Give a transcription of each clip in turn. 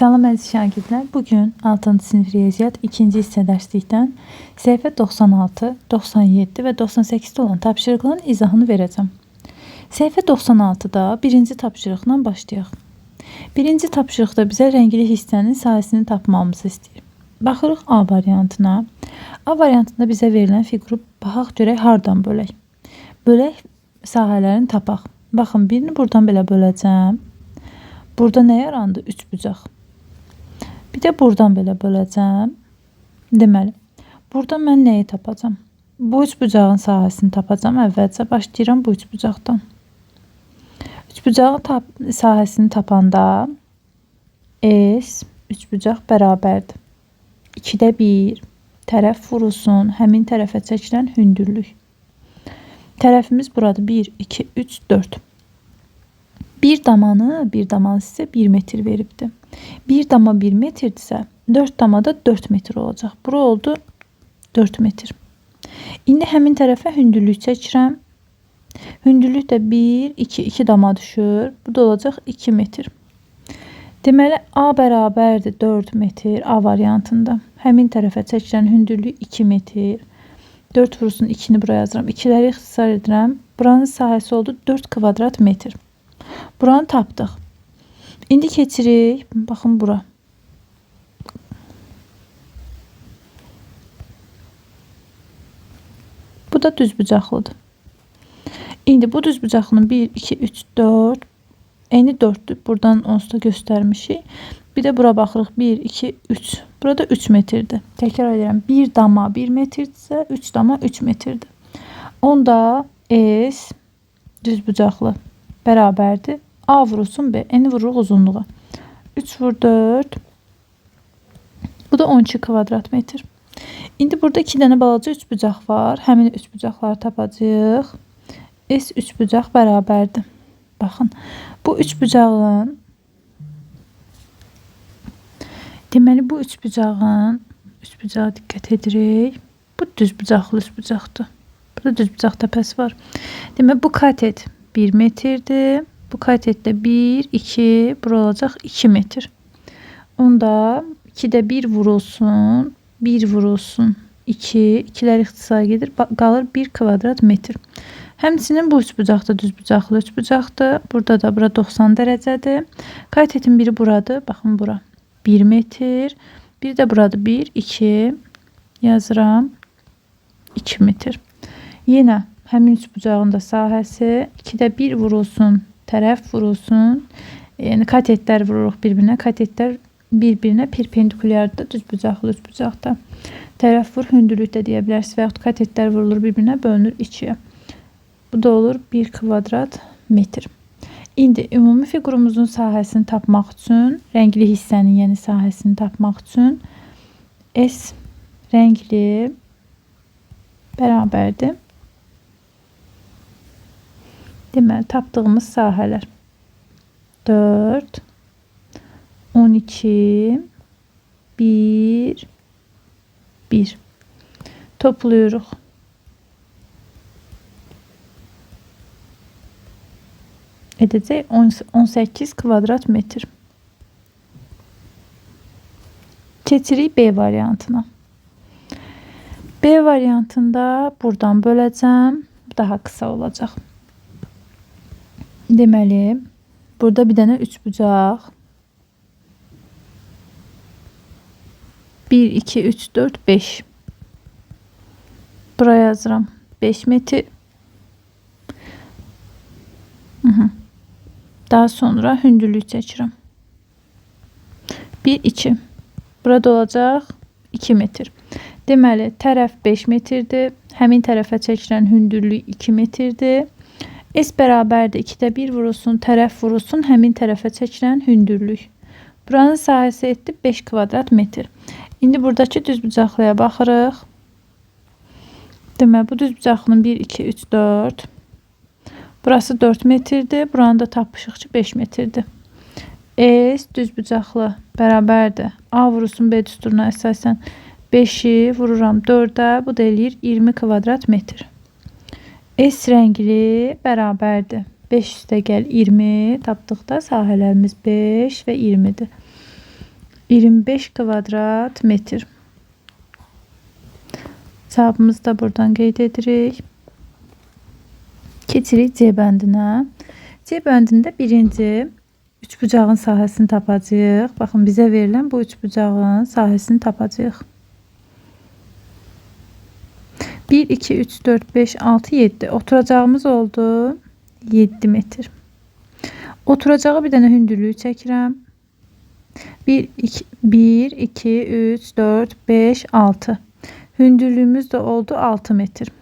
Salam əziz şagirdlər. Bugün 6-cı sinif riyaziyyat 2-ci hissə dərslikdən səhifə 96, 97 və 98-də olan tapşırıqların izahını verəcəm. Səhifə 96-da birinci tapşırıqla başlayaq. Birinci tapşırıqda bizə rəngli hissənin sahəsini tapmamızı istəyir. Baxırıq A variantına. A variantında bizə verilən fiquru baxaq görək hardan bölək. Bölək sahələrini tapaq. Baxın, birini buradan belə böləcəm. Burada nə yarandı? Üçbucaq. Bir də buradan belə böləcəm. Deməli, burada mən nəyi tapacam? Bu üçbucağın sahəsini tapacam. Əvvəlcə başlayıram bu üçbucaqdan. Üçbucağın sahəsini tapanda S üçbucaq bərabərdir. 2-də 1 tərəf vurulsun, həmin tərəfə çəkilən hündürlük. Tərəfimiz buradır. 1, 2, 3, 4. Bir damanı, bir damanı sizə 1 metr veribdir. 1 dama 1 metrdirsə, 4 dama da 4 metr olacaq. Bura oldu 4 metr. İndi həmin tərəfə hündürlük çəkirəm. Hündürlük də 1, 2, 2 dama düşür. Bu da olacaq 2 metr. Deməli, A bərabərdir 4 metr A variantında. Həmin tərəfə çəkilən hündürlük 2 metr. 4 vurulsun 2-ni buraya yazıram. 2-ləri ixtisar edirəm. Buranın sahəsi oldu 4 kvadrat metr. Buranı tapdıq. İndi keçirik. Baxın bura. Bu da düzbucaqlıdır. İndi bu düzbucaqlının 1, 2, 3, 4 eni 4-dür. Buradan onsuz da göstərmişik. Bir də bura baxırıq. 1, 2, 3. Burada 3 metrdir. Təkrar edirəm. 1 dama 1 metrdirsə, 3 dama 3 metrdir. Onda S düzbucaqlı bərabərdir. A vurulsun B. Eni vururuq uzunluğa. 3 vur 4. Bu da 12 kvadrat metr. İndi burada 2 dənə balaca üçbucaq var. Həmin üçbucaqları tapacağıq. S üçbucaq bərabərdir. Baxın, bu üçbucağın deməli bu üçbucağın üçbucağa diqqət edirik. Bu düzbucaqlı üçbucaqdır. Burada düzbucaq təpəsi var. Deməli bu katet 1 metrdir. Bu katetdə 1, 2, bura olacaq 2 metr. Onda 2-də 1 vurulsun, 1 vurulsun 2, 2-lər ixtisar gedir, qalır 1 kvadrat metr. Həmçinin bu üçbucaq da düzbucaqlı üçbucaqdır. Burada da bura 90 dərəcədir. Katetin biri buradır, baxın bura 1 metr. Bir də buradır 1, 2 yazıram 2 metr. Yenə həmin üçbucağın da sahəsi 2-də 1 vurulsun, tərəf vurulsun. Yəni katetlər vururuq bir-birinə. Katetlər bir-birinə perpendikulyardır, düzbucaqlı üçbucaqda. Tərəf vur, hündürlük də deyə bilərsiniz və yaxud katetlər vurulur bir-birinə, bölünür 2-yə. Bu da olur 1 kvadrat metr. İndi ümumi fiqurumuzun sahəsini tapmaq üçün, rəngli hissənin, yəni sahəsini tapmaq üçün S rəngli bərabərdir. Deməli, tapdığımız sahələr 4, 12, 1, 1. Toplayırıq. Edəcək 18 kvadrat metr. Keçirik B variantına. B variantında buradan böləcəm. Daha qısa olacaq. Deməli, burada bir dənə üçbucaq. 1, 2, 3, 4, 5. Buraya yazıram. 5 metr. Daha sonra hündürlük çəkirəm. 1, 2. Burada olacaq 2 metr. Deməli, tərəf 5 metrdir. Həmin tərəfə çəkilən hündürlük 2 metrdir. S bərabərdir 2-də 1 vurulsun, tərəf vurulsun, həmin tərəfə çəkilən hündürlük. Buranın sahəsi etdi 5 kvadrat metr. İndi buradakı düzbucaqlıya baxırıq. Deməli, bu düzbucaqlının 1, 2, 3, 4. Burası 4 metrdir. Buranın da tapmışıq ki 5 metrdir. S düzbucaqlı bərabərdir. A vurulsun B düsturuna əsasən 5-i vururam 4-ə. Bu da eləyir 20 kvadrat metr. S rəngli bərabərdir. 5 üstə gəl 20 tapdıqda sahələrimiz 5 və 20-dir. 25 kvadrat metr. Cavabımızı da buradan qeyd edirik. Keçirik C bəndinə. C bəndində birinci üçbucağın sahəsini tapacağıq. Baxın, bizə verilən bu üçbucağın sahəsini tapacağıq. 1, 2, 3, 4, 5, 6, 7. Oturacağımız oldu 7 metr. Oturacağı bir dənə hündürlüyü çəkirəm. 1, 2, 3, 4, 5, 6. Hündürlüyümüz də oldu 6 metr.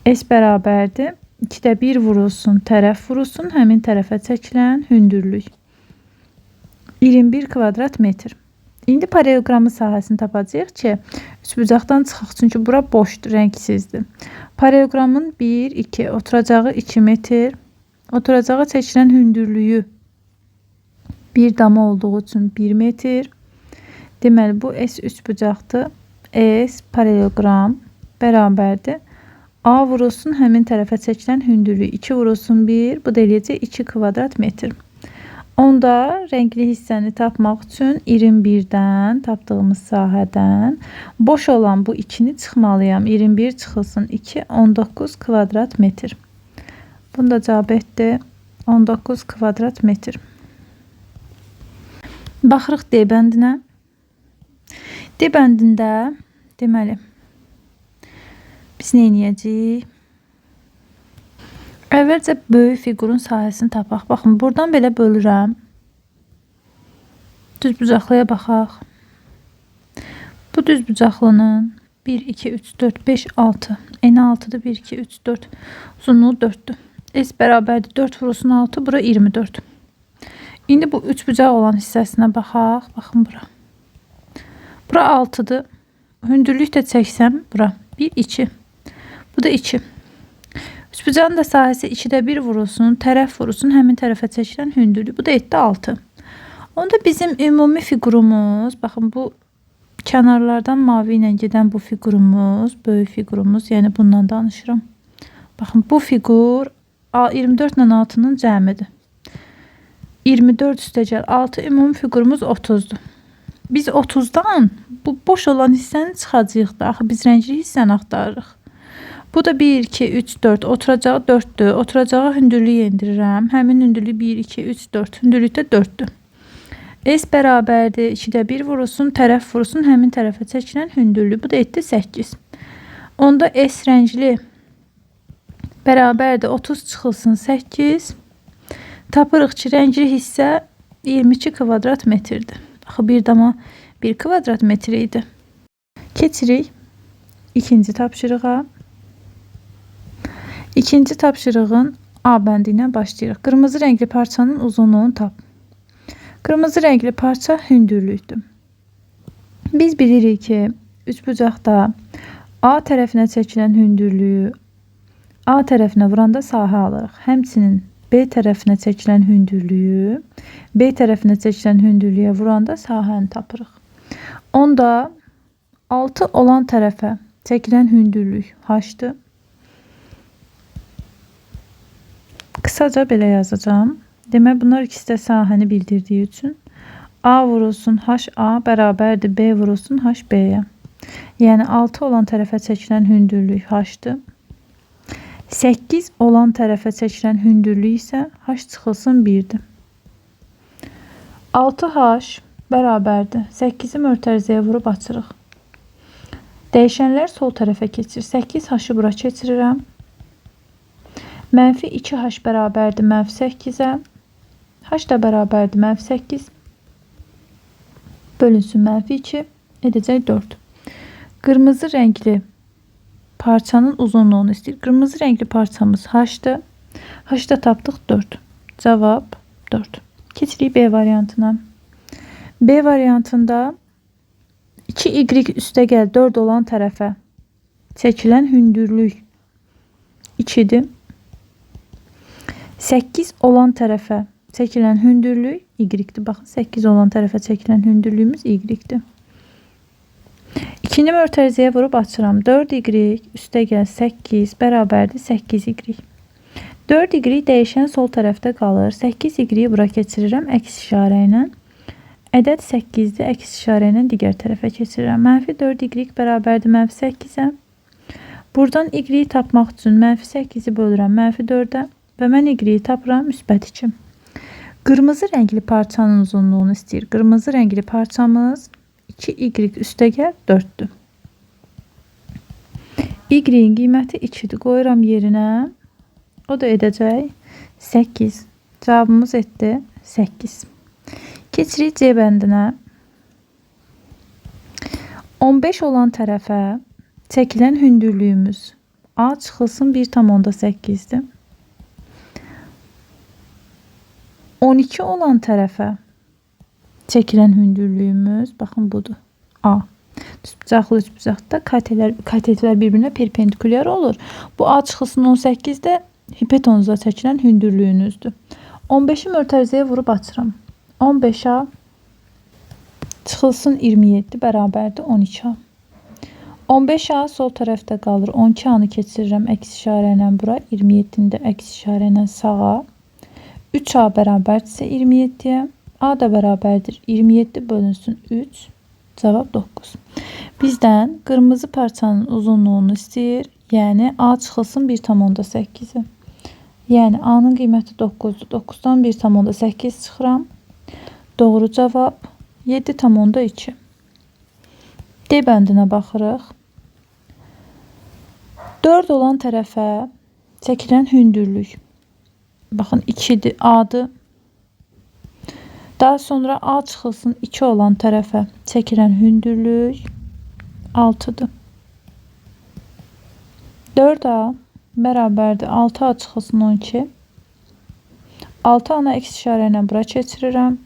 S bərabərdir. 2-də 1 vurulsun, tərəf vurulsun, həmin tərəfə çəkilən hündürlük. 21 kvadrat metr. İndi paralleloqramın sahəsini tapacağıq ki, üçbucaqdan çıxaq. Çünki bura boşdur, rəngsizdir. Paralleloqramın 1, 2, oturacağı 2 metr. Oturacağa çəkilən hündürlüyü bir dama olduğu üçün 1 metr. Deməli, bu S üçbucaqdır. S paralleloqram bərabərdir. A vurulsun həmin tərəfə çəkilən hündürlüyü 2 vurulsun 1. Bu da eləyəcək 2 kvadrat metr. Onda rəngli hissəni tapmaq üçün 21-dən tapdığımız sahədən boş olan bu 2-ni çıxmalıyam. 21 çıxılsın 2, 19 kvadrat metr. Bunu da cavab etdi. 19 kvadrat metr. Baxırıq D bəndinə. D bəndində deməli biz nə edəcəyik? Əvvəlcə böyük fiqurun sahəsini tapaq. Baxın, buradan belə bölürəm. Düzbucaqlıya baxaq. Bu düzbucaqlının 1, 2, 3, 4, 5, 6. Eni 6-dır. 1, 2, 3, 4. Uzunluğu 4-dür. S bərabərdir. 4 vurulsun 6. Bura 24. İndi bu üçbucaq olan hissəsinə baxaq. Baxın bura. Bura 6-dır. Hündürlük də çəksəm bura. 1, 2. Bu da 2. Üçbucağın da sahəsi 2-də 1 vurulsun, tərəf vurulsun, həmin tərəfə çəkilən hündürlük. Bu da etdi 6. Onda bizim ümumi fiqurumuz, baxın bu kənarlardan mavi ilə gedən bu fiqurumuz, böyük fiqurumuz, yəni bundan danışıram. Baxın bu fiqur 24 ilə 6-nın cəmidir. 24 üstəgəl 6 ümumi fiqurumuz 30-dur. Biz 30-dan bu boş olan hissəni çıxacağıq da. Axı biz rəngli hissəni axtarırıq. Bu da 1, 2, 3, 4. Oturacağı 4-dür. Oturacağı hündürlüyü endirirəm. Həmin hündürlüyü 1, 2, 3, 4. Hündürlük də 4-dür. S bərabərdir. 2-də 1 vurulsun, tərəf vurulsun, həmin tərəfə çəkilən hündürlüyü. Bu da etdi 8. Onda S rəngli bərabərdir. 30 çıxılsın 8. Tapırıq ki, rəngli hissə 22 kvadrat metrdir. Axı 1,1 kvadrat metr idi. Keçirik ikinci tapşırığa. İkinci tapşırığın A bəndi ilə başlayırıq. Qırmızı rəngli parçanın uzunluğunu tap. Qırmızı rəngli parça hündürlükdür. Biz bilirik ki, üçbucaqda A tərəfinə çəkilən hündürlüyü A tərəfinə vuranda sahə alırıq. Həmçinin B tərəfinə çəkilən hündürlüyü B tərəfinə çəkilən hündürlüyə vuranda sahəni tapırıq. Onda 6 olan tərəfə çəkilən hündürlük H-dır. Qısaca belə yazacağam. Demək, bunlar ikisi də sahəni bildirdiyi üçün A vurulsun HA bərabərdir B vurulsun HB-yə. Yəni 6 olan tərəfə çəkilən hündürlük H-dır. 8 olan tərəfə çəkilən hündürlük isə H çıxılsın 1-dir. 6H bərabərdir. 8-i mötərizəyə vurub açırıq. Dəyişənlər sol tərəfə keçir. 8H-ı bura keçirirəm. Mənfi 2H bərabərdir mənfi 8-ə. H da bərabərdir mənfi 8. Bölünsün mənfi 2. Edəcək 4. Qırmızı rəngli parçanın uzunluğunu istəyir. Qırmızı rəngli parçamız H-dır. H-da tapdıq 4. Cavab 4. Keçirik B variantına. B variantında 2Y üstəgəl 4 olan tərəfə çəkilən hündürlük 2-dir. 8 olan tərəfə çəkilən hündürlük Y-dir. Baxın, 8 olan tərəfə çəkilən hündürlüyümüz Y-dir. 2-ni mötərizəyə vurub açıram. 4Y üstəgəl 8 bərabərdir 8Y. 4Y dəyişən sol tərəfdə qalır. 8Y-i bura keçirirəm əks işarə ilə. Ədəd 8-dir. Əks işarə ilə digər tərəfə keçirirəm. Mənfi 4y bərabərdir mənfi 8-ə. Buradan y-i tapmaq üçün mənfi 8-i bölürəm mənfi 4-ə və mən y-i tapıram müsbət 2. Qırmızı rəngli parçanın uzunluğunu istəyir. Qırmızı rəngli parçamız 2y üstəgəl 4-dür. Y-in qiyməti 2-dir. Qoyuram yerinə. O da edəcək 8. Cavabımız etdi 8. Keçirik C bəndinə. 15 olan tərəfə çəkilən hündürlüyümüz A çıxılsın 1,8-dir. 12 olan tərəfə çəkilən hündürlüyümüz, baxın budur, A. Düzbucaqlı üçbucaqda katetlər bir-birinə perpendikulyar olur. Bu A çıxılsın 18-də hipotenuza çəkilən hündürlüyünüzdür. 15-i mötərizəyə vurub açıram. 15A çıxılsın 27 bərabərdir 12A. 15A sol tərəfdə qalır. 12A-nı keçirirəm əks işarə ilə bura. 27-ni də əks işarə ilə sağa. 3A bərabərdirsə 27-yə. A da bərabərdir 27 bölünsün 3. Cavab 9. Bizdən qırmızı parçanın uzunluğunu istəyir. Yəni A çıxılsın 1,8-i. Yəni A-nın qiyməti 9-dur. 9-dan 1,8 çıxıram. Doğru cavab 7,2. D bəndinə baxırıq. 4 olan tərəfə çəkilən hündürlük. Baxın 2-dir, A-dır. Daha sonra A çıxılsın 2 olan tərəfə çəkilən hündürlük 6-dır. 4A bərabərdir 6A çıxılsın 12. 6A-nı əks işarə ilə bura keçirirəm.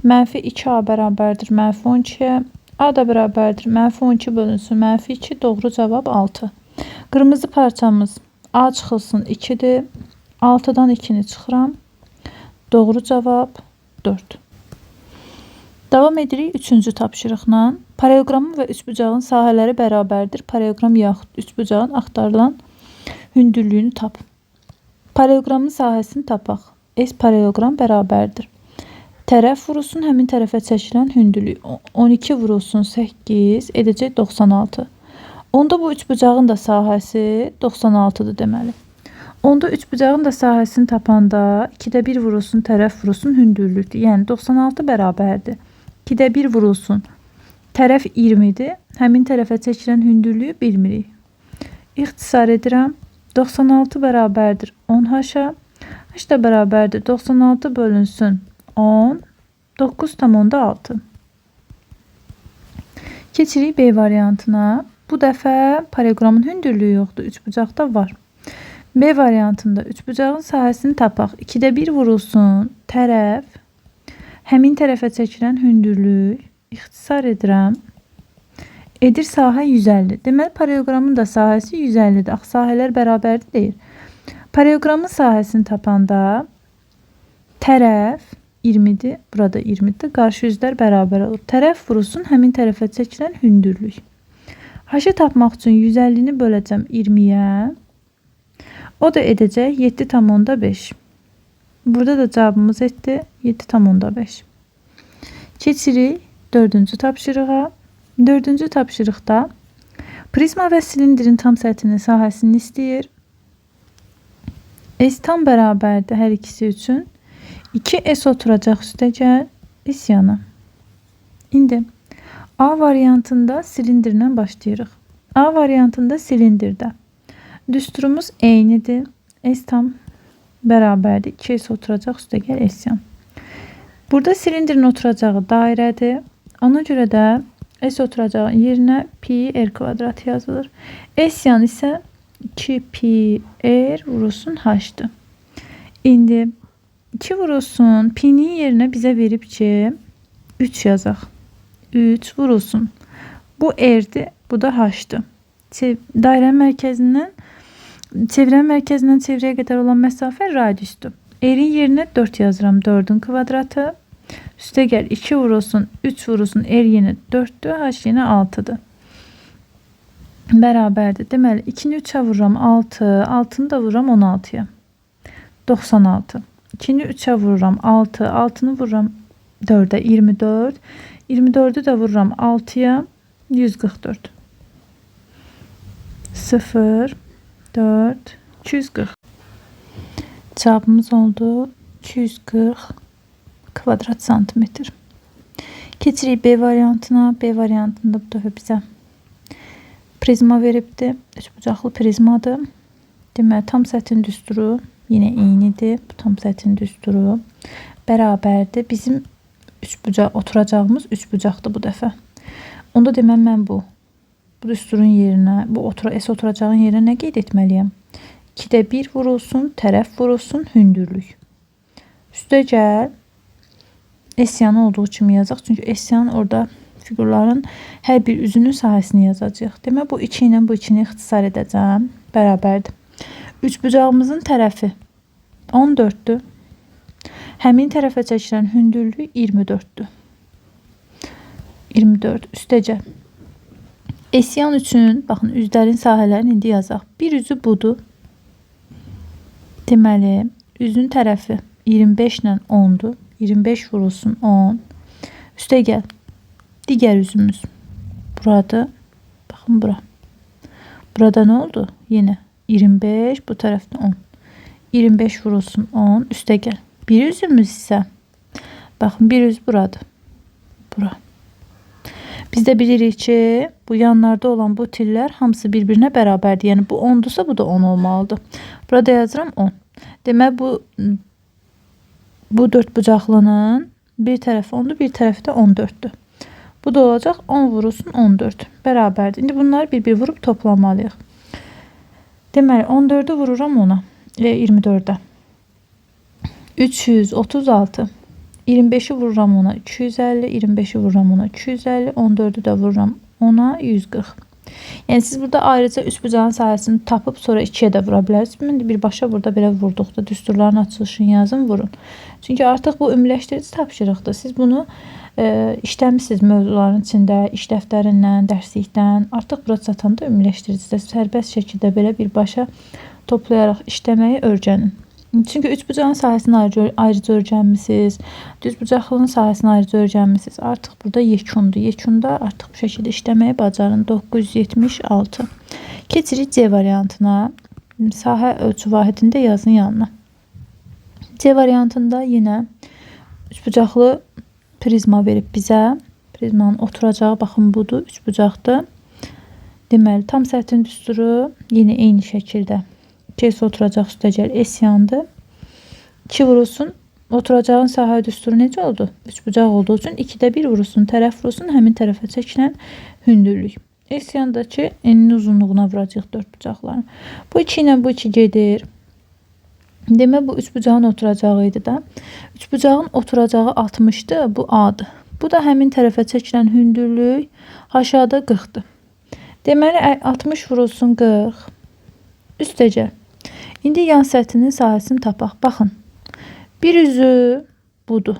Mənfi 2A bərabərdir mənfi 12-yə. A da bərabərdir mənfi 12 bölünsün mənfi 2. Doğru cavab 6. Qırmızı parçamız A çıxılsın 2-dir. 6-dan 2-ni çıxıram. Doğru cavab 4. Davam edirik 3-cü tapşırıqla. Paralleloqramın və üçbucağın sahələri bərabərdir. Paralleloqram yaxud üçbucağın axtarılan hündürlüyünü tap. Paralleloqramın sahəsini tapaq. S paralleloqram bərabərdir. Tərəf vurulsun həmin tərəfə çəkilən hündürlük. 12 vurulsun 8 edəcək 96. Onda bu üçbucağın da sahəsi 96-dır deməli. Onda üçbucağın da sahəsini tapanda 2-də 1 vurulsun tərəf vurulsun hündürlükdür. Yəni 96 bərabərdir. 2-də 1 vurulsun. Tərəf 20-dir. Həmin tərəfə çəkilən hündürlüyü bilmirik. İxtisar edirəm. 96 bərabərdir 10 H-a. H da bərabərdir 96 bölünsün 10. 9,6. Keçirik B variantına. Bu dəfə paralleloqramın hündürlüyü yoxdur. Üçbucaqda var. B variantında üçbucağın sahəsini tapaq. 2-də 1 vurulsun tərəf. Həmin tərəfə çəkilən hündürlük. İxtisar edirəm. Edir sahə 150. Deməli, paralleloqramın da sahəsi 150-dir. Axı, sahələr bərabərdir deyir. Paralleloqramın sahəsini tapanda tərəf 20-dir. Burada 20-dir. Qarşı üzlər bərabər olur. Tərəf vurulsun həmin tərəfə çəkilən hündürlük. H-ı tapmaq üçün 150-ni böləcəm 20-yə. O da edəcək 7,5. Burada da cavabımız etdi 7,5. Keçirik 4-cü tapşırığa. 4-cü tapşırıqda prizma və silindirin tam səthinin sahəsini istəyir. S tam bərabərdir hər ikisi üçün. 2S oturacaq üstəgəl, S yana. İndi A variantında silindirlə başlayırıq. A variantında silindirdə düsturumuz eynidir. S tam bərabərdir. 2S oturacaq üstəgəl S yan. Burada silindirin oturacağı dairədir. Ona görə də S oturacağın yerinə pi r kvadrat yazılır. S yan isə 2 pi r vurulsun h-dır. İndi 2 vurulsun pi'nin yerinə bizə verib ki 3 yazaq. 3 vurulsun. Bu r'dir, bu da h-dır. Dairənin mərkəzindən çevrənin mərkəzindən çevrəyə qədər olan məsafə radiusdur. R-in yerinə 4 yazıram. 4-ün kvadratı. Üstəgəl 2 vurulsun, 3 vurulsun, R yenə 4-dür, H yenə 6-dır. Bərabərdir. Deməli, 2-ni 3-ə vururam 6, 6-nı da vururam 16-ya. 96. 2-ni 3-ə vururam 6, 6-nı vururam 4-ə 24. 24-ü də vururam 6-ya 144. 0, 4, 240. Cavabımız oldu 240 kvadrat santimetr. Keçirik B variantına. B variantında bu dəfə bizə prizma veribdir. Üçbucaqlı prizmadır. Deməli, tam səthin düsturu yenə eynidir. Bu tam səthin düsturu bərabərdir. Bizim üçbucaq, oturacağımız üçbucaqdır bu dəfə. Onda deməli, mən bu düsturun yerinə, bu S oturacağın yerinə nə qeyd etməliyəm? 2-də 1 vurulsun, tərəf vurulsun, hündürlük. Üstə gəl, S yanı olduğu kimi yazacaq. Çünki S yanı orada fiqurların hər bir üzünün sahəsini yazacaq. Demək, bu 2 ilə bu 2-ni ixtisar edəcəm. Bərabərdir. Üçbucağımızın tərəfi 14-dür. Həmin tərəfə çəkilən hündürlük 24-dür. 24 üstəcə. S yan üçün, baxın, üzlərin sahələrini indi yazaq. Bir üzü budur. Deməli, üzün tərəfi 25 ilə 10-dur. 25 vurulsun 10. Üstə gəl. Digər üzümüz buradır. Baxın, bura. Burada nə oldu? Yenə 25, bu tərəfdə 10. 25 vurulsun 10. Üstə gəl. Bir üzümüz isə, baxın, bir üz buradır. Bura. Biz də bilirik ki, bu yanlarda olan bu tillər hamısı bir-birinə bərabərdir. Yəni, bu 10-dursa, bu da 10 olmalıdır. Burada yazıram 10. Demək, bu dörd bucaqlının bir tərəfi 10-dur, bir tərəfi də 14-dür. Bu da olacaq 10 vurulsun 14. Bərabərdir. İndi bunları bir-bir vurub toplamalıyıq. Deməli, 14-ü vururam ona, 24-ə. 336. 25-i vururam ona 250, 25-i vururam ona 250, 14-ü də vururam ona 140. Yəni siz burada ayrıca üçbucağın sahəsini tapıb sonra 2-yə də vura bilərsiniz. İndi birbaşa burada belə vurduqda düsturların açılışını yazın, vurun. Çünki artıq bu ümumiləşdirici tapşırıqdır. Siz bunu işləmişsiniz mövzuların içində, iş dəftərindən, dərslikdən. Artıq bura çatanda ümumiləşdiricidə sərbəst şəkildə belə birbaşa toplayaraq işləməyi öyrənin. Çünki üçbucağın sahəsini ayrıca öyrənmisiniz, düzbucaqlının sahəsini ayrıca öyrənmisiniz. Artıq burada yekundur. Yekunda artıq bu şəkildə işləməyi bacarın. 976. Keçirik C variantına. Sahə ölçü vahidini də yazın yanına. C variantında yenə üçbucaqlı prizma verib bizə. Prizmanın oturacağı baxın budur, üçbucaqdır. Deməli, tam səthin düsturu yenə eyni şəkildə. 2S oturacaq üstəgəl S yandı. 2 vurulsun. Oturacağın sahə düsturu necə oldu? Üçbucaq olduğu üçün 2-də 1 vurulsun, tərəf vurulsun, həmin tərəfə çəkilən hündürlük. S yandakı eninin uzunluğuna vuracaq dörd bucaqlarını. Bu 2 ilə bu 2 gedir. Demək, bu üçbucağın oturacağı idi də. Üçbucağın oturacağı 60-dır, bu A-dır. Bu da həmin tərəfə çəkilən hündürlük aşağıda 40-dır. Deməli, 60 vurulsun 40. Üstəcə. İndi yan səthinin sahəsini tapaq. Baxın, bir üzü budur.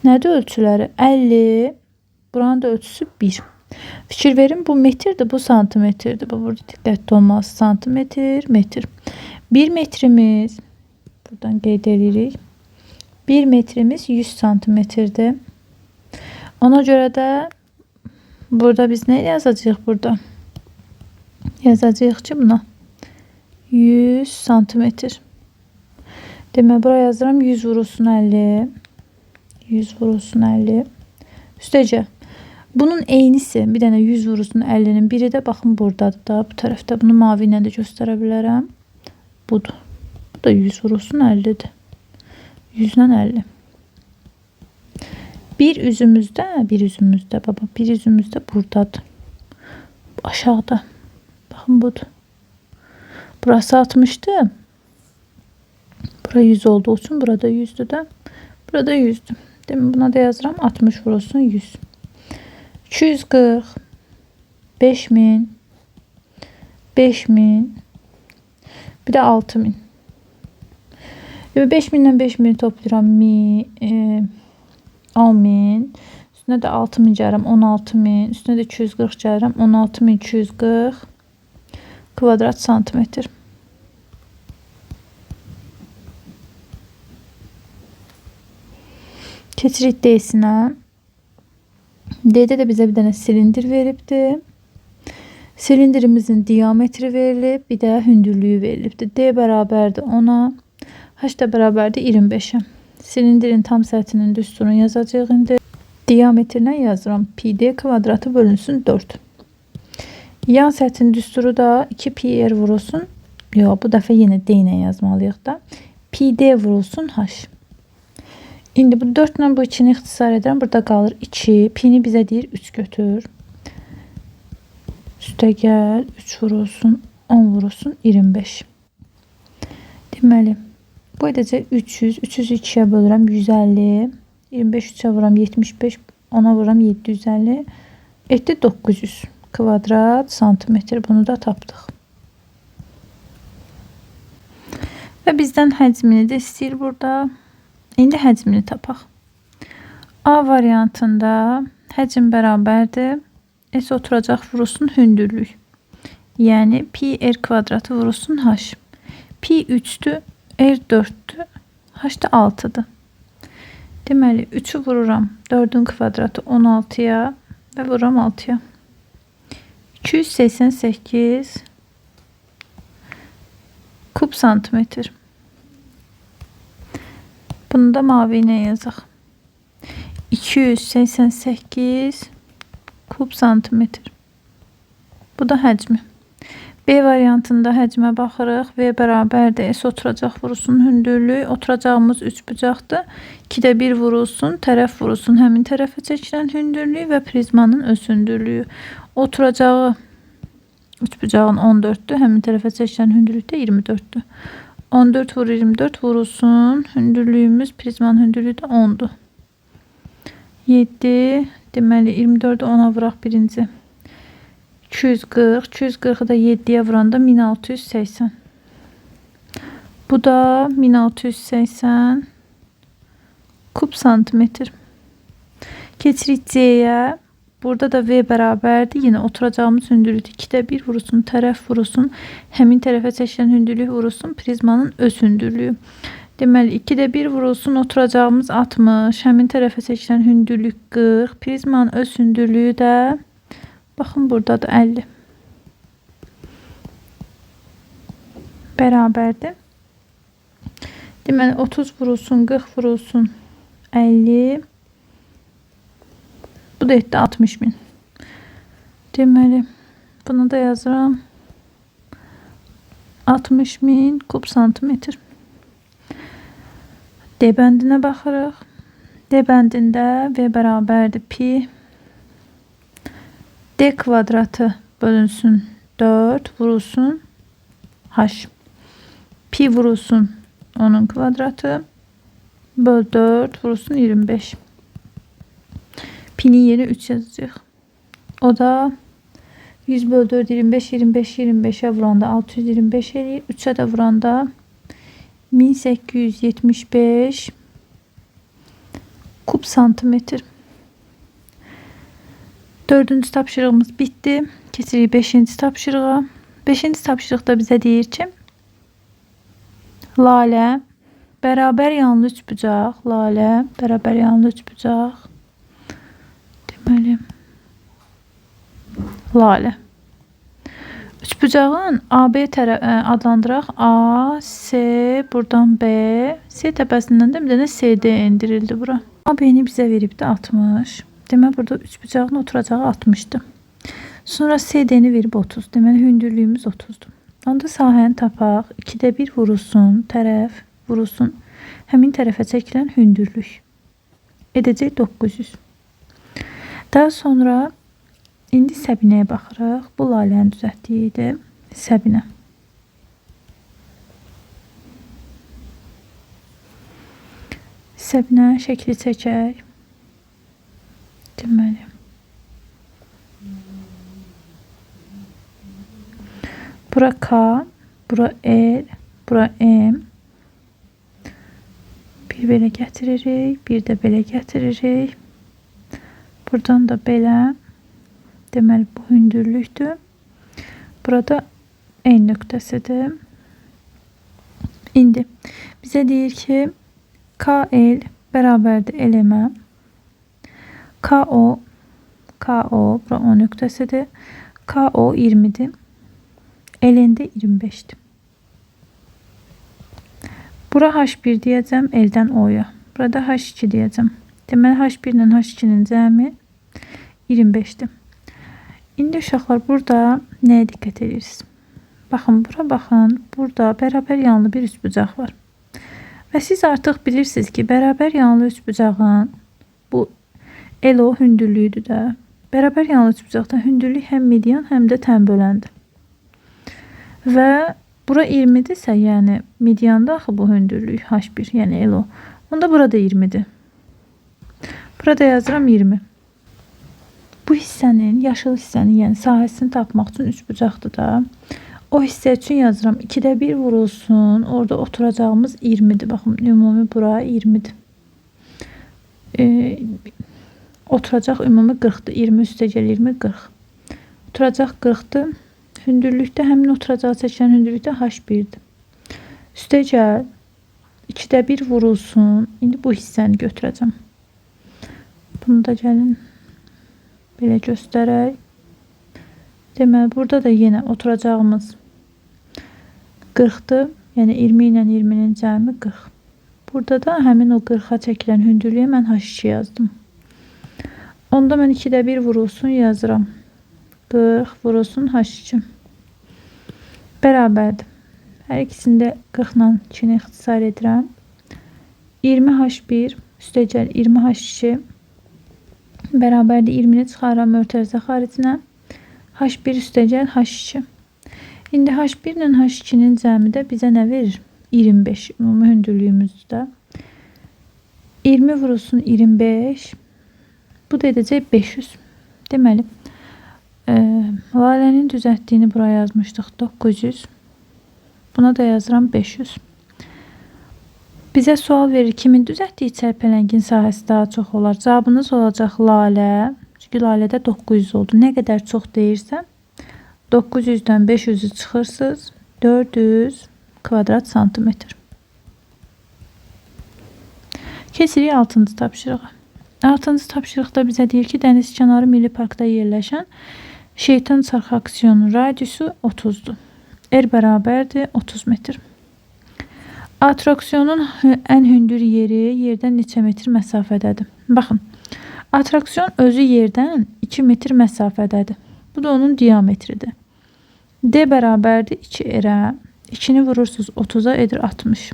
Nədir ölçüləri? 50. Buranın da ölçüsü 1. Fikir verin, bu metrdir, bu santimetrdir. Bu burada diqqətli olmalı. Santimetr, metr. 1 metrimiz, buradan qeyd edirik. 1 metrimiz 100 santimetrdir. Ona görə də burada biz nə yazacağıq burada? Yazacağıq ki buna 100 santimetr. Demək, bura yazıram 100 vurulsun 50. 100 vurulsun 50. Üstəcə, bunun eynisi, bir dənə 100 vurulsun 50-nin biri də baxın buradadır da, bu tərəfdə. Bunu mavi ilə də göstərə bilərəm. Budur. Bu da 100 vurulsun 50-dir. 100 ilə 50. Bir üzümüzdə, baba, bir üzümüzdə buradadır. Aşağıda. Baxın budur. Burası 60-dır. Bura 100 olduğu üçün burada 100-dür də. Burada 100-dür. Demək, buna da yazıram 60 vurulsun 100. 240, 5000, 5000, bir də 6000. 5000-dən 5000 toplayıram, 10000. Üstünə də 6000 gəlirəm, 16000. Üstünə də 240 gəlirəm, 16240 kvadrat santimetr. Keçirik D-sinə. D-də də bizə bir dənə silindir veribdir. Silindirimizin diametri verilib, bir də hündürlüyü verilibdir. D bərabərdir 10-a, H da bərabərdir 25-ə. Silindirin tam səthinin düsturunu yazacağıq indi. Diametrlə yazıram. Pi D kvadratı bölünsün 4. Yan səthin düsturu da 2 pi r vurulsun. Yox, bu dəfə yenə D ilə yazmalıyıq da. Pi D vurulsun H. İndi bu 4 ilə bu 2-ni ixtisar edirəm. Burada qalır 2. Pini bizə deyir 3 götür. Üstə gəl 3 vurulsun 10 vurulsun 25. Deməli, bu edəcək 300. 300-ü 2-yə bölürəm 150. 25 3-ə vuram 75. 10-a vuram 750. Etdi 900 kvadrat santimetr. Bunu da tapdıq. Və bizdən həcmini də istəyir burada. İndi həcmini tapaq. A variantında həcm bərabərdir. S oturacaq vurulsun hündürlük. Yəni pi r kvadratı vurulsun h. Pi 3-dür, r 4-dür, h da 6-dır. Deməli 3-ü vururam 4-ün kvadratı 16-ya və vururam 6-ya. 288 kub santimetr. Bunu da mavi ilə yazaq. 288 kub santimetr. Bu da həcmi. B variantında həcmə baxırıq. V bərabərdir. S oturacaq vurulsun hündürlük. Oturacağımız üçbucaqdır. 2-də 1 vurulsun, tərəf vurulsun həmin tərəfə çəkilən hündürlük və prizmanın öz hündürlüyü. Oturacağı üçbucağın 14-dür. Həmin tərəfə çəkilən hündürlük də 24-dür. 14 vur 24 vurulsun. Hündürlüyümüz, prizmanın hündürlüyü də 10-dur. 7, deməli 24-ü 10-a vuraq birinci. 240, 240-ı da 7-yə vuranda 1680. Bu da 1680 kub santimetr. Keçirik C-yə. Burada da V bərabərdir. Yenə oturacağımız hündürlük 2-də 1 vurulsun, tərəf vurulsun. Həmin tərəfə çəkilən hündürlük vurulsun, prizmanın öz hündürlüyü. Deməli 2-də 1 vurulsun, oturacağımız 60. Həmin tərəfə çəkilən hündürlük 40. Prizmanın öz hündürlüyü də baxın burada da 50. Bərabərdir. Deməli 30 vurulsun, 40 vurulsun, 50. Bu da etdi 60.000. Deməli, bunu da yazıram. 60.000 kub santimetr. D bəndinə baxırıq. D bəndində V bərabərdir pi D kvadratı bölünsün 4 vurulsun H. Pi vurulsun onun kvadratı böl 4 vurulsun 25. Pinin yeri 3 yazacaq. O da 100 böl 4 25, 25, 25'e vuranda 625 eləyir. 3'e də vuranda 1875 kub santimetr. Dördüncü tapşırığımız bitdi. Keçirik 5-ci tapşırığa. 5-ci tapşırıqda bizə deyir ki, Lalə bərabər yanlı üçbucaq, Lalə bərabər yanlı üçbucaq. Deməli, Lalə. Üçbucağın AB adlandıraq. A, S, buradan B. C təpəsindən də bir dənə CD endirildi bura. AB-ni bizə veribdi 60. Demək, burada üçbucağın oturacağı 60-dır. Sonra CD-ni verib 30. Deməli, hündürlüyümüz 30-dur. Onda sahəni tapaq. 2-də 1 vurulsun, tərəf vurulsun. Həmin tərəfə çəkilən hündürlük. Edəcək 900. Daha sonra indi Səbinəyə baxırıq. Bu Lalənin düzəltdiyi idi. Səbinə. Səbinə şəkli çəkək. Deməli. Bura K, bura L, bura M. Bir belə gətiririk, bir də belə gətiririk. Buradan da belə. Deməli, bu hündürlükdür. Burada N nöqtəsidir. İndi bizə deyir ki, KL Bərabərdir LM-ə. KO, KO, bura O nöqtəsidir. KO 20-dir. LN-də 25-dir. Bura H1 deyəcəm, L-dən O-ya. Burada H2 deyəcəm. Deməli, H1 ilə H2-nin cəmi 25-dir. İndi uşaqlar, burada nəyə diqqət edirsiniz? Baxın, bura baxın. Burada bərabər yanlı bir üçbucaq var. Və siz artıq bilirsiniz ki, bərabər yanlı üçbucağın bu LO hündürlüyüdür də. Bərabər yanlı üçbucaqda hündürlük həm median, həm də tənböləndir. Və bura 20-dirsə, yəni medianda axı bu hündürlük H1, yəni LO. Onda burada 20-dir. Burada yazıram 20. Bu hissənin, yaşıl hissənin, yəni sahəsini tapmaq üçün üçbucaqdır da. O hissə üçün yazıram 2-də 1 vurulsun. Orada oturacağımız 20-dir. Baxın, ümumi bura 20-dir. Oturacaq ümumi 40-dır. 20 üstə gəl 20, 40. Oturacaq 40-dır. Hündürlükdə, həmin oturacağı çəkən hündürlükdə H1-dir. Üstə gəl 2-də 1 vurulsun. İndi bu hissəni götürəcəm. Bunu da gəlin belə göstərək. Deməli, burada da yenə oturacağımız 40-dır. Yəni 20 ilə 20-nin cəmi 40. Burada da həmin o 40-a çəkilən hündürlüyə mən H2 yazdım. Onda mən 2-də 1 vurulsun yazıram. 40 vurulsun H2. Bərabərdir. Hər ikisini də 40 ilə 2-ni ixtisar edirəm. 20 H1 üstəgəl 20 H2 bərabərdir. 20-ni çıxarıram mötərizə xaricinə. H1 üstəgəl H2. İndi H1 ilə H2-nin cəmi də bizə nə verir? 25. Ümumi hündürlüyümüzdür də. 20 vurulsun 25. Bu da edəcək 500. Deməli, Lalənin düzəltdiyini buraya yazmışdıq 900. Buna da yazıram 500. Bizə sual verir, kimin düzəltdiyi çərpələngin sahəsi daha çox olar? Cavabınız olacaq Lalə. Çünki Lalədə 900 oldu. Nə qədər çox deyirsə, 900-dən 500-ü çıxırsınız. 400 kvadrat santimetr. Keçirik 6-cı tapşırığa. 6-cı tapşırıqda bizə deyir ki, Dənizkənarı Milli Parkda yerləşən Şeytan çarxı aksiyonun radiusu 30-dur. R bərabərdir 30 metr. Atraksiyonun ən hündür yeri yerdən neçə metr məsafədədir? Baxın, atraksiyon özü yerdən 2 metr məsafədədir. Bu da onun diametridir. D bərabərdir 2R-ə. 2-ni vurursunuz 30-a edir 60.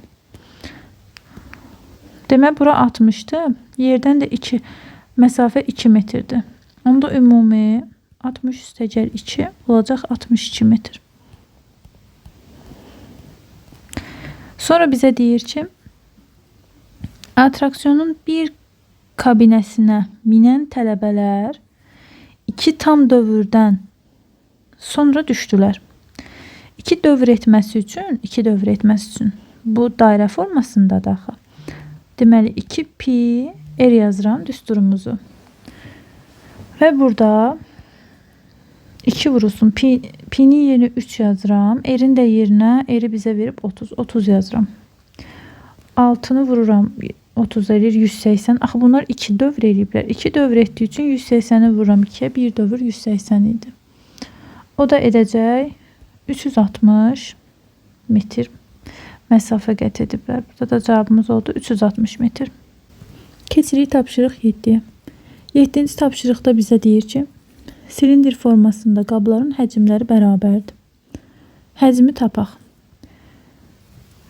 Demək, bura 60-dır. Yerdən də 2 məsafə 2 metrdir. Onda ümumi 60 üstəgəl 2 olacaq 62 metr. Sonra bizə deyir ki, atraksiyonun bir kabinəsinə minən tələbələr 2 tam dövrdən sonra düşdülər. 2 dövr etməsi üçün, bu dairə formasındadır axı. Deməli, 2 pi r yazıram düsturumuzu. Və burada 2 vurulsun. Pi'nin yerinə 3 yazıram. R'in də yerinə R'i bizə verib 30. 30 yazıram. 6-nı vururam. 30 eləyir 180. Axı bunlar 2 dövr eləyiblər. 2 dövr etdiyi üçün 180-i vururam 2-yə. 1 dövr 180 idi. O da edəcək 360 metr məsafə qət ediblər. Burada da cavabımız oldu 360 metr. Keçirik tapşırıq 7-yə. 7-ci tapşırıqda bizə deyir ki, silindir formasında qabların həcmləri bərabərdir. Həcmi tapaq.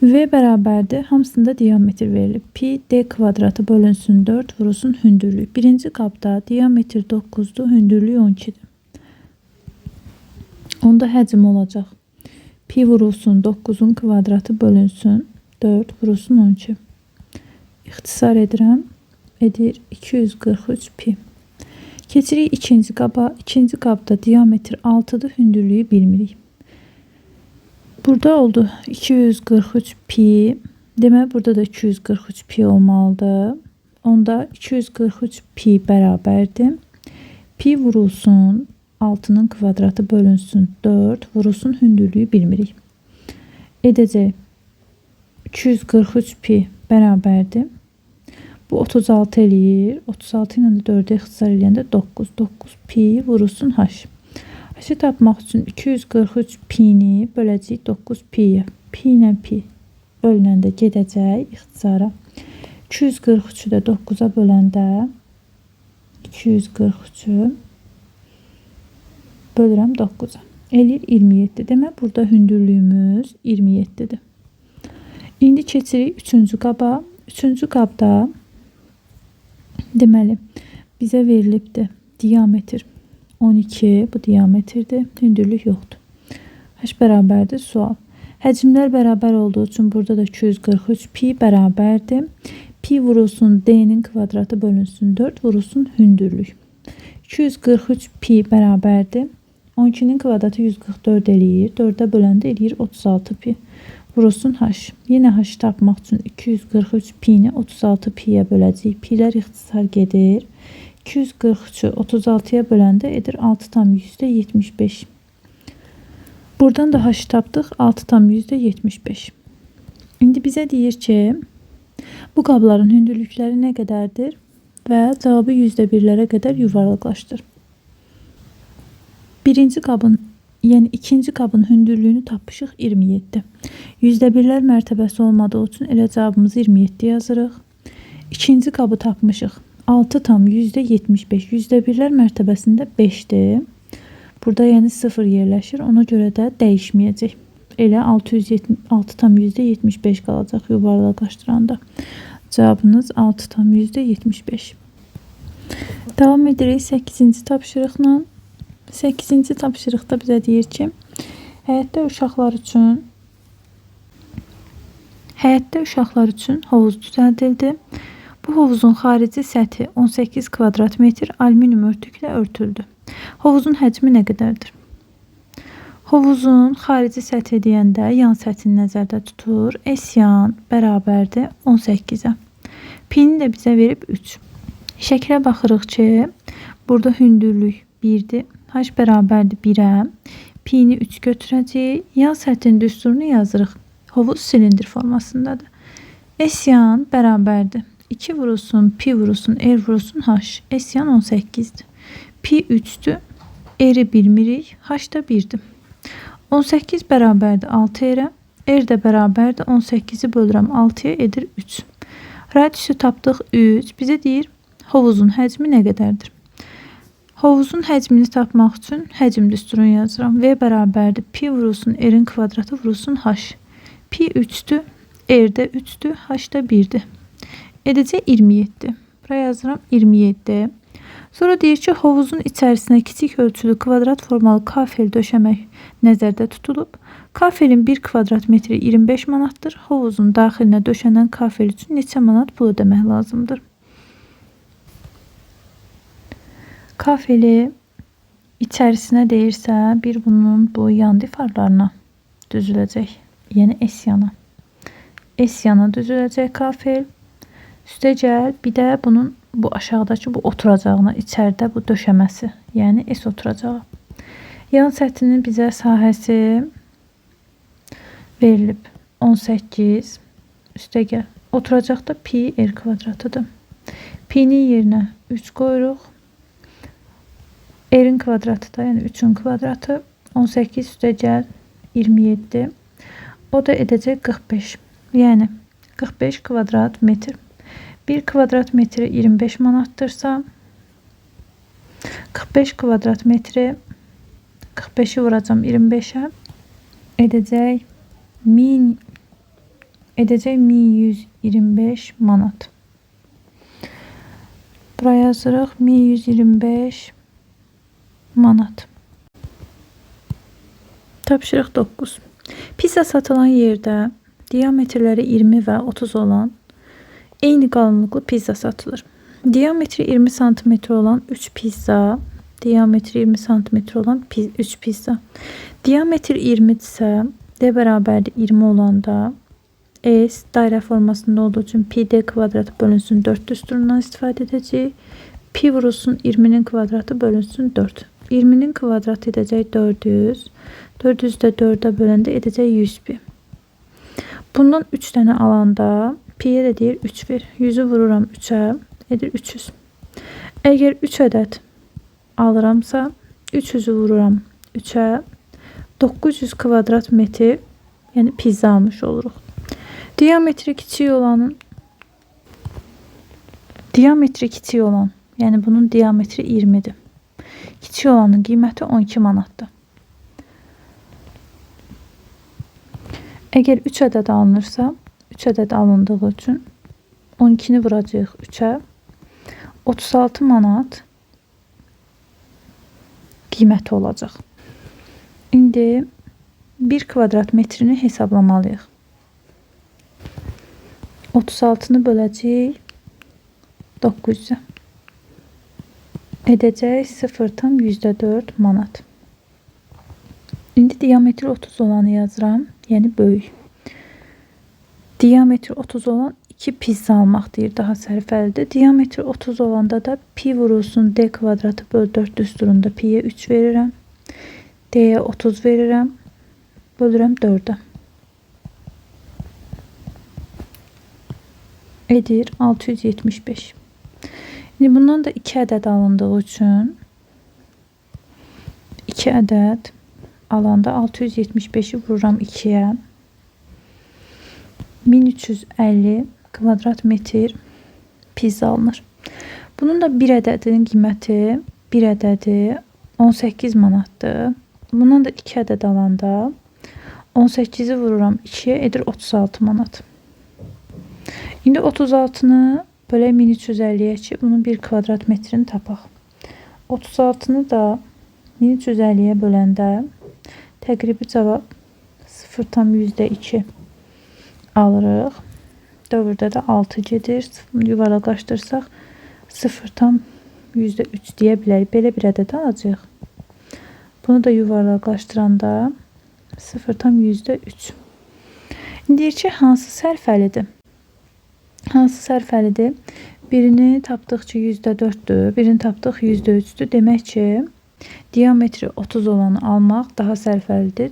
V bərabərdir. Hamısında diametr verilib. Pi d kvadratı bölünsün 4 vurulsun hündürlük. Birinci qabda diametr 9-dur, hündürlük 12-dir. Onda həcm olacaq. Pi vurulsun 9-un kvadratı bölünsün 4 vurulsun 12. İxtisar edirəm. Edir 243 pi. Keçirik ikinci qaba. İkinci qabda diametr 6-dır, hündürlüyü bilmirik. Burada oldu 243 pi. Deməli, burada da 243 pi olmalıdır. Onda 243 pi bərabərdir. Pi vurulsun 6-nın kvadratı bölünsün 4 vurulsun hündürlüyü bilmirik. Edəcək 243 pi bərabərdir. Bu 36 eləyir. 36 ilə də 4-ü ixtisar eləyəndə 9. 9 pi vurulsun h. H-ı tapmaq üçün 243 pi-ni böləcəyik 9 pi-yə. Pi ilə pi bölünəndə gedəcək ixtisara. 243-ü də 9-a böləndə 243-ü bölürəm 9-a. Eləyir 27. Demək, burada hündürlüyümüz 27-dir. İndi keçirik 3-cü qaba. 3-cü qabda deməli, bizə verilibdir diametr 12, bu diametrdir, hündürlük yoxdur. H bərabərdir sual. Həcmlər bərabər olduğu üçün burada da 243 pi bərabərdir. Pi vurulsun D-nin kvadratı bölünsün 4 vurulsun hündürlük. 243 pi bərabərdir. 12-nin kvadratı 144 eləyir. 4-ə böləndə eləyir 36 pi. Vurulsun h. Yenə h tapmaq üçün 243 pi-ni 36 pi-yə böləcəyik. Pilər ixtisar gedir. 243-ü 36-ya böləndə edir 6,75. Buradan da h tapdıq 6,75. İndi bizə deyir ki, bu qabların hündürlükləri nə qədərdir və cavabı %1-lərə qədər yuvarlaqlaşdır. Birinci qabın, yəni ikinci qabın hündürlüyünü tapmışıq 27. %1-lər mərtəbəsi olmadığı üçün elə cavabımızı 27 yazırıq. İkinci qabı tapmışıq 6,75. %1-lər mərtəbəsində 5-dir. Burada yəni 0 yerləşir. Ona görə də dəyişməyəcək. Elə 6,75 qalacaq yuvarlaqlaşdıranda. Cavabınız 6,75. Davam edirik 8-ci tapşırıqla. 8-ci tapşırıqda bizə deyir ki, həyətdə uşaqlar üçün hovuz düzəldildi. Bu hovuzun xarici səthi 18 kvadrat metr alüminium örtüklə örtüldü. Hovuzun həcmi nə qədərdir? Hovuzun xarici səthi deyəndə yan səthini nəzərdə tutur. S yan bərabərdir 18-ə. Pini də bizə verib 3. Şəklə baxırıq ki, burada hündürlük 1-dir. H bərabərdir 1-ə. Pini 3 götürəcəyik. Yan səthinin düsturunu yazırıq. Hovuz silindir formasındadır. S yan bərabərdir. 2 vurulsun, pi vurulsun, R vurulsun, H. S yan 18-dir. Pi 3-dür. R-i bilmirik. H da 1-dir. 18 bərabərdir 6 R-ə. R də bərabərdir 18-i bölürəm 6-ya edir 3. Radiusu tapdıq 3. Bizə deyir hovuzun həcmi nə qədərdir? Hovuzun həcmini tapmaq üçün həcm düsturunu yazıram. V bərabərdir pi vurulsun R-in kvadratı vurulsun H. Pi 3-dür, R də 3-dür, H da 1-dir. Edəcək 27. Buraya yazıram 27. Sonra deyir ki, hovuzun içərisinə kiçik ölçülü kvadrat formalı kafel döşəmək nəzərdə tutulub. Kafelin 1 kvadrat metri 25 manatdır. Hovuzun daxilinə döşənən kafel üçün neçə manat pul ödəmək lazımdır? Kafeli içərisinə deyirsə, bir bunun bu yan divarlarına düzüləcək. Yəni S yana. S yana düzüləcək kafel. Üstəgəl bir də bunun bu aşağıdakı bu oturacağına, içəridə bu döşəməsi, yəni S oturacağı. Yan səthinin bizə sahəsi verilib 18. Üstəgəl oturacaqda pi r kvadratıdır. Pi'nin yerinə 3 qoyuruq. R'in kvadratı da, yəni 3-ün kvadratı 18 üstəgəl 27. O da edəcək 45. Yəni 45 kvadrat metr. 1 kvadrat metri 25 manatdırsa 45 kvadrat metri 45-i vuracam 25-ə edəcək 1125 manat. Buraya yazırıq 1125 manat. Tapşırıq 9. Pizza satılan yerdə diametrləri 20 və 30 olan eyni qalınlıqlı pizza satılır. Diametri 20 sm olan 3 pizza, diametri 20 sm olan 3 pizza. Diametr 20 isə D bərabərdir 20 olanda S dairə formasında olduğu üçün pi D kvadratı bölünsün 4 düsturundan istifadə edəcəyik. Pi vurulsun 20-nin kvadratı bölünsün 4. 20-nin kvadratı edəcək 400. 400 də 4-ə böləndə edəcək 100 pi. Bundan 3 dənə alanda Pi-yə də deyir 3 ver. 100-ü vururam 3-ə, edir 300. Əgər 3 ədəd alıramsa, 300-ü vururam 3-ə, 900 kvadrat metr, yəni pizza almış oluruq. Diametri kiçik olanın, diametri kiçik olan, yəni bunun diametri 20-dir. Kiçik olanın qiyməti 12 manatdır. Əgər 3 ədəd alınırsa, 3 ədəd alındığı üçün 12-ni vuracağıq 3-ə, 36 manat qiyməti olacaq. İndi 1 kvadrat metrini hesablamalıyıq. 36-nı böləcəyik 900-ə. Edəcək 0,4 manat. İndi diametri 30 olanı yazıram, yəni böyük. Diametri 30 olan 2 pizza almaq deyir, daha sərfəlidir. Diametri 30 olanda da pi vurulsun d kvadratı böl 4 düsturunda pi'ye 3 verirəm. D'ye 30 verirəm. Bölürəm 4-ə. Edir 675. İndi bundan da 2 ədəd alındığı üçün 2 ədəd alanda 675-i vururam 2-yə. 1350 kvadrat metr pizza alınır. Bunun da bir ədədinin qiyməti, bir ədədi 18 manatdır. Bundan da 2 ədəd alanda 18-i vururam 2-yə, edir 36 manat. İndi 36-nı bölək 1350-yə ki, bunun 1 kvadrat metrini tapaq. 36-nı da 1350-yə böləndə təqribi cavab 0,2 alırıq. Dövrdə də 6 gedir. Yuvarlaqlaşdırsaq 0,3 deyə bilərik. Belə bir ədəd alacağıq. Bunu da yuvarlaqlaşdıranda 0,3. İndi deyir ki, hansı sərfəlidir? Hansı sərfəlidir? Birini tapdıq ki, %4-dür, birini tapdıq %3-dür. Demək ki, diametri 30 olanı almaq daha sərfəlidir.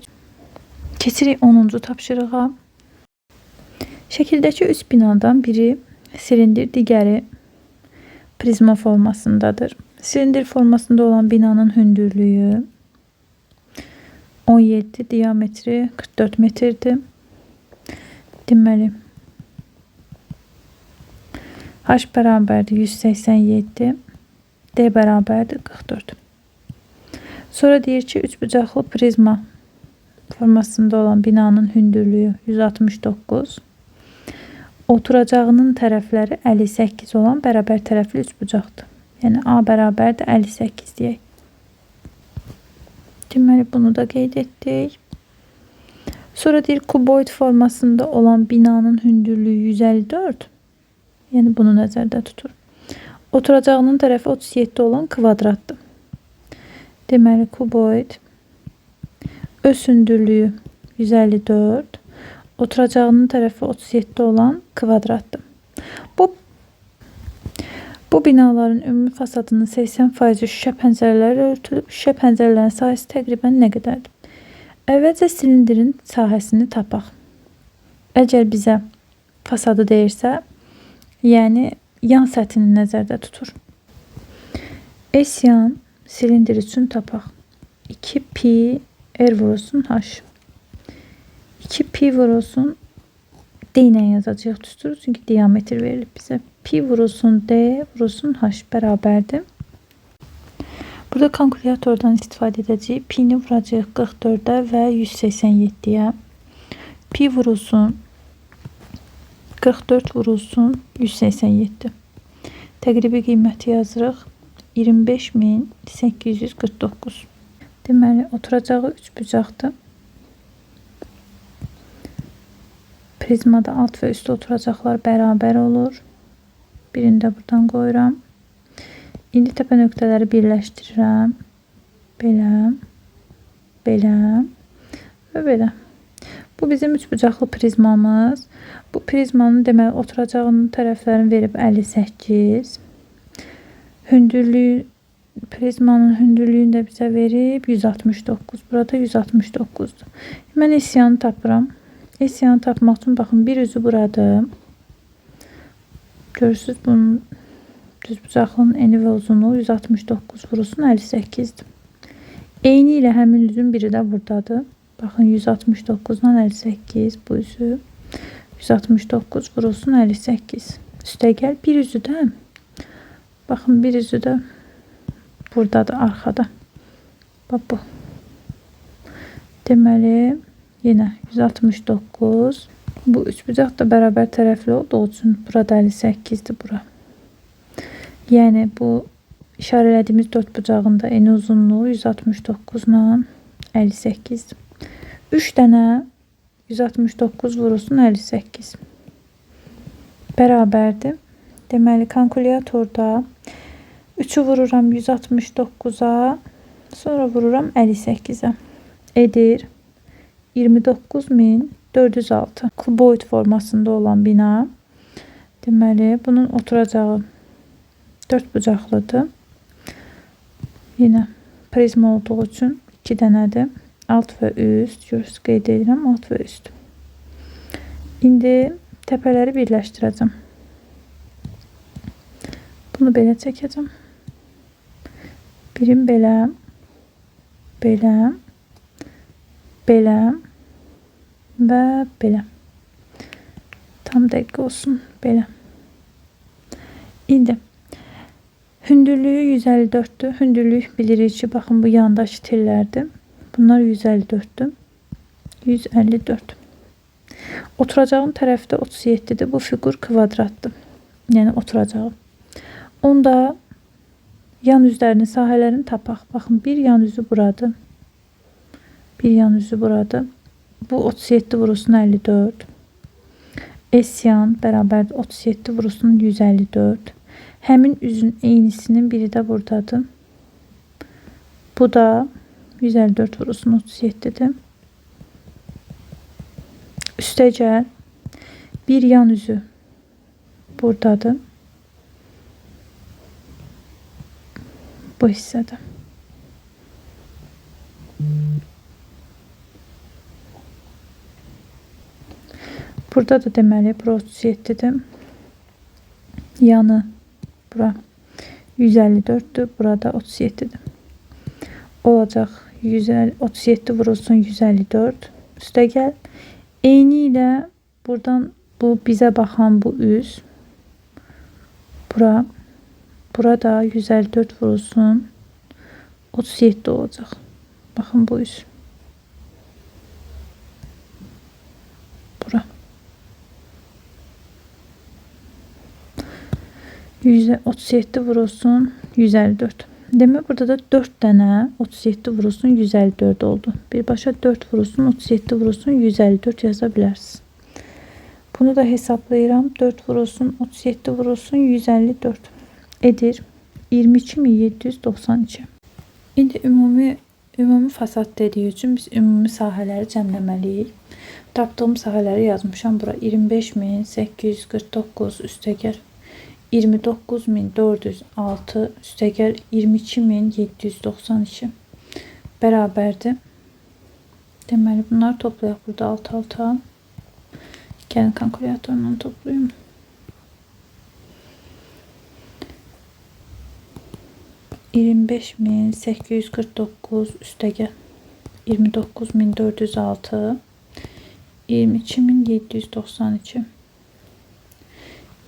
Keçirik 10-cu tapşırığa. Şəkildəki 3 binadan biri silindir, digəri prizma formasındadır. Silindir formasında olan binanın hündürlüyü 17, diametri 44 metrdir. Deməli, H bərabərdir 187, D bərabərdir 44. Sonra deyir ki, üçbucaqlı prizma formasında olan binanın hündürlüyü 169, oturacağının tərəfləri 58 olan bərabər tərəfli üçbucaqdır. Yəni A bərabərdir 58 deyək. Deməli, bunu da qeyd etdik. Sonra deyir, kuboid formasında olan binanın hündürlüyü 154. Yəni bunu nəzərdə tutur. Oturacağının tərəfi 37 olan kvadratdır. Deməli, kuboid öz hündürlüyü 154, oturacağının tərəfi 37 olan kvadratdır. Bu binaların ümumi fasadının 80% şüşə pəncərələrlə örtülüb. Şüşə pəncərələrin sahəsi təqribən nə qədərdir? Əvvəlcə silindirin sahəsini tapaq. Əgər bizə fasadı deyirsə, yəni yan səthini nəzərdə tutur. S yan silindir üçün tapaq. 2 pi r vurulsun h. 2 pi vurulsun D ilə yazacağıq düsturu, çünki diametr verilib bizə. Pi vurulsun D vurulsun H bərabərdir. Burada kalkulyatordan istifadə edəcəyik. Pi'ni vuracağıq 44-ə və 187-yə. Pi vurulsun 44 vurulsun 187. Təqribi qiyməti yazırıq. 25.849. Deməli, oturacağı üçbucaqdır. Prizmada alt və üst oturacaqlar bərabər olur. Birini də buradan qoyuram. İndi təpə nöqtələri birləşdirirəm. Belə, belə və belə. Bu bizim üçbucaqlı prizmamız. Bu prizmanın deməli oturacağının tərəflərini verib 58. Hündürlüyü, prizmanın hündürlüyünü də bizə verib 169. Burada 169-dur. Mən S yanı tapıram. S yanı tapmaq üçün baxın, bir üzü buradır. Görürsünüz, bunun düzbucaqlının eni və uzunluğu 169 vurulsun 58-dir. Eyni ilə həmin üzün biri də buradadır. Baxın, 169 ilə 58 bu üzü. 169 vurulsun 58. Üstəgəl bir üzü də, baxın, bir üzü də buradadır, arxada. Bax bu. Deməli, yenə 169. Bu üçbucaq da bərabər tərəfli olduğu üçün burada 58-dir bura. Yəni, bu işarələdiyimiz dörd bucağın da eni uzunluğu 169 ilə 58-dir. 3 dənə 169 vurulsun 58 bərabərdir. Deməli, kalkulyatorda 3-ü vururam 169-a, sonra vururam 58-ə. Edir 29.406. Kuboid formasında olan bina. Deməli, bunun oturacağı dörd bucaqlıdır. Yenə prizma olduğu üçün 2 dənədir. Alt və üst. Görürsünüz, qeyd edirəm, alt və üst. İndi təpələri birləşdirəcəm. Bunu belə çəkəcəm. Birim belə, belə, belə və belə. Tam dəqiq olsun, belə. İndi hündürlüyü 154-dür. Hündürlük bilirik ki, baxın bu yandakı tellərdir. Bunlar 154-dür. 154. Oturacağın tərəfdə 37-dir. Bu fiqur kvadratdır. Yəni oturacağı. Onda yan üzlərinin sahələrini tapaq. Baxın, bir yan üzü buradır. Bir yan üzü buradır. Bu 37 vurulsun 54. S yan bərabərdir 37 vurulsun 154. Həmin üzün eynisinin biri də buradadır. Bu da 154 vurulsun 37-dir. Üstəgəl bir yan üzü buradadır. Bu hissədə. Burada da deməli, bura 37-dir. Yanı bura 154-dür, burada 37-dir. Olacaq 37 vurulsun 154. Üstəgəl eyni ilə buradan bu bizə baxan bu üz bura, burada 154 vurulsun 37 olacaq. Baxın bu üz. Bura. 137 vurulsun 154. Demək burada da 4 dənə 37 vurulsun 154 oldu. Birbaşa 4 vurulsun 37 vurulsun 154 yaza bilərsiniz. Bunu da hesablayıram. 4 vurulsun 37 vurulsun 154 edir 22.792. İndi ümumi fasad dediyi üçün biz ümumi sahələri cəmləməliyik. Tapdığım sahələri yazmışam bura. 25.849 üstəgəl 29.406 üstəgəl 22.792 bərabərdir. Deməli, bunları toplayaq burada alt-alta. Gəlin kalkulyatorla toplayım. 25.849 üstəgəl 29.406 22.792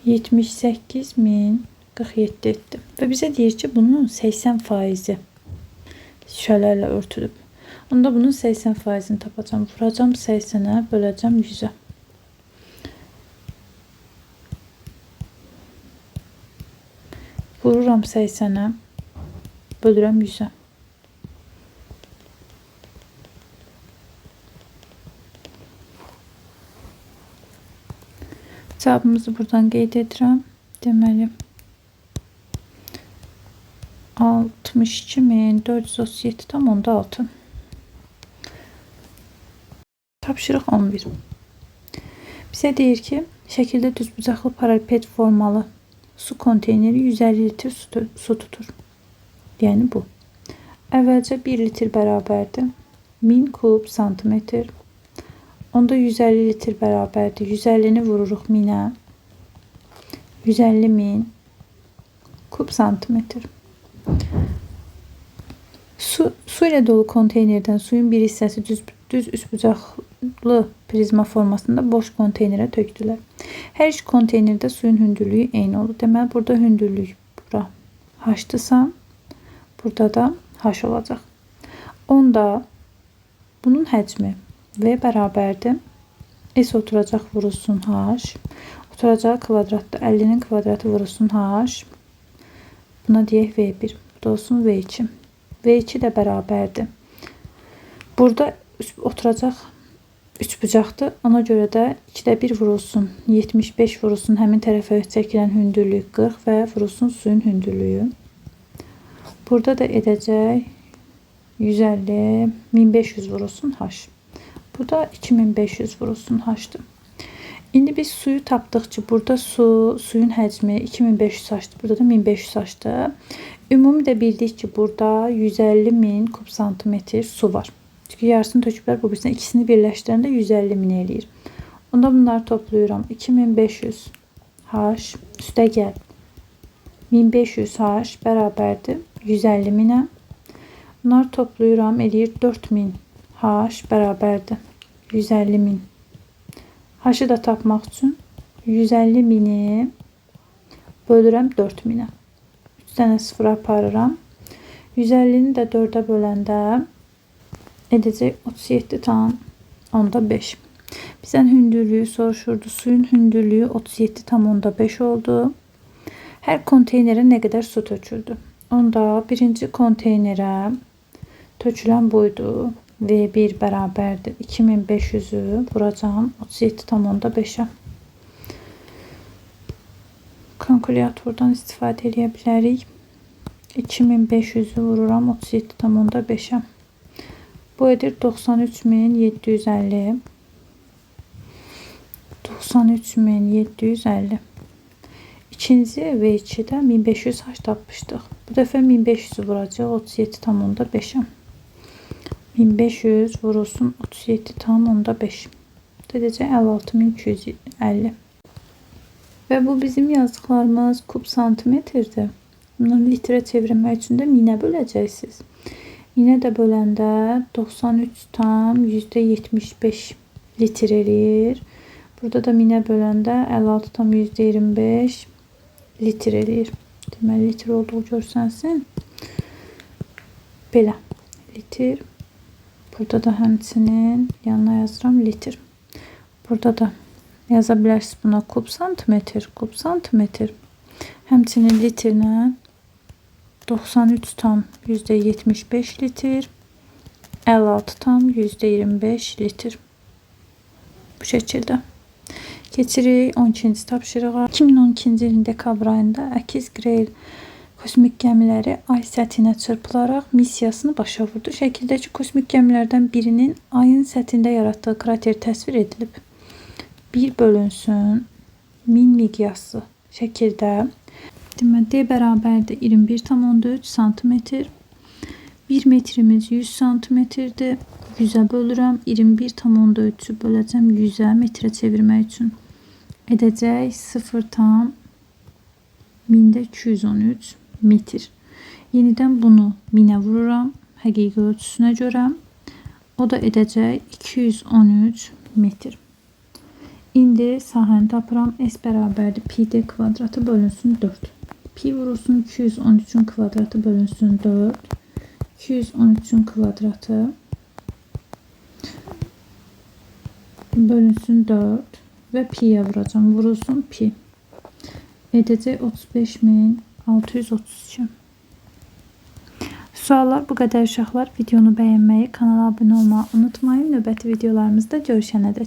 78.047 etdi. Və bizə deyir ki, bunun 80% şüşələrlə örtülüb. Onda bunun 80%-ni tapacağam. Vuracağam 80-ə, böləcəm 100-ə. Vururam 80-ə, bölürəm 100-ə. Cavabımızı buradan qeyd edirəm. Deməli, 62.437,6. Tapşırıq 11. Bizə deyir ki, şəkildə düzbucaqlı paraleliped formalı su konteyneri 150 litr su tutur. Yəni bu. Əvvəlcə 1 litr bərabərdir 1000 kub santimetr. Onda 150 litr bərabərdir. 150-ni vururuq 1000-ə. 150 min kub santimetr. Su ilə dolu konteynerdən suyun bir hissəsi düz üçbucaqlı prizma formasında boş konteynerə tökdülər. Hər iki konteynerdə suyun hündürlüyü eyni olur. Deməli, burada hündürlük bura h-dırsa, burada da h olacaq. Onda bunun həcmi V bərabərdir. S oturacaq vurulsun h. Oturacağı kvadratda 50-nin kvadratı vurulsun h. Buna deyək V1. Bu da olsun V2. V2 də bərabərdir. Burada oturacaq üçbucaqdır. Ona görə də 2-də 1 vurulsun. 75 vurulsun həmin tərəfə çəkilən hündürlük 40 və vurulsun suyun hündürlüyü. Burada da edəcək 150, 1500 vurulsun h. Bu da 2500 vurulsun h-dır. İndi biz suyu tapdıq ki, burada suyun həcmi 2500 h-dır. Burada da 1500 h-dır. Ümumi də bildik ki, burada 150 min kub santimetr su var. Çünki yarısını töküblər, bu birisinə ikisini birləşdirəndə 150 min eləyir. Onda bunları toplayıram. 2500 h üstə gəl. 1500 h bərabərdir 150 minə. Bunları toplayıram, eləyir 4000 h bərabərdir 150 min. H-ı da tapmaq üçün 150 mini bölürəm 4000-ə. 3 dənə sıfır aparıram. 150-ni də 4-ə böləndə edəcək 37,5. Bizdən hündürlüyü soruşurdu. Suyun hündürlüyü 37,5 oldu. Hər konteynerə nə qədər su töküldü? Onda birinci konteynerə tökülən buydu. V1 bərabərdir 2500-ü vuracağam 37,5-ə. Kalkulyatordan istifadə edə bilərik. 2500-ü vururam 37,5-ə. Bu edir 93.750. 93.750. İkinci V2-də 1500 h tapmışdıq. Bu dəfə 1500-ü vuracaq 37,5-ə. 1500 vurulsun 37,5. Edəcək 56.250. Və bu bizim yazdıqlarımız kub santimetrdir. Bunu litrə çevirmək üçün də minə böləcəksiniz. Minə də böləndə 93,75 litr eləyir. Burada da minə böləndə 56,25 litr eləyir. Deməli, litr olduğu görsənsin. Belə. Litr. Burada da həmçinin yanına yazıram litr. Burada da yaza bilərsiniz buna kub santimetr, kub santimetr. Həmçinin litrlə 93,75 litr, 56,25 litr. Bu şəkildə. Keçirik 12-ci tapşırığa. 2012-ci ilin dekabr ayında əkiz Grail kosmik gəmiləri ay səthinə çırpılaraq missiyasını başa vurdu. Şəkildəki kosmik gəmilərdən birinin ayın səthində yaratdığı krater təsvir edilib. 1 bölünsün 1000 miqyaslı şəkildə. Deməli, D bərabərdir 21,3 santimetr. 1 metrimiz 100 santimetrdir. 100-ə bölürəm. 21,3-ü böləcəm 100-ə metrə çevirmək üçün. Edəcək 0,213 metr. Yenidən bunu 1000-ə vururam. Həqiqi ölçüsünə görə. O da edəcək 213 metr. İndi sahəni tapıram. S bərabərdir pi d kvadratı bölünsün 4. Pi vurulsun 213-ün kvadratı bölünsün 4. 213-ün kvadratı bölünsün 4 və pi'yə vuracağam. Vurulsun pi. Edəcək 35.632. Suallar bu qədər uşaqlar. Videonu bəyənməyi, kanala abunə olmağı unutmayın. Növbəti videolarımızda görüşənədək.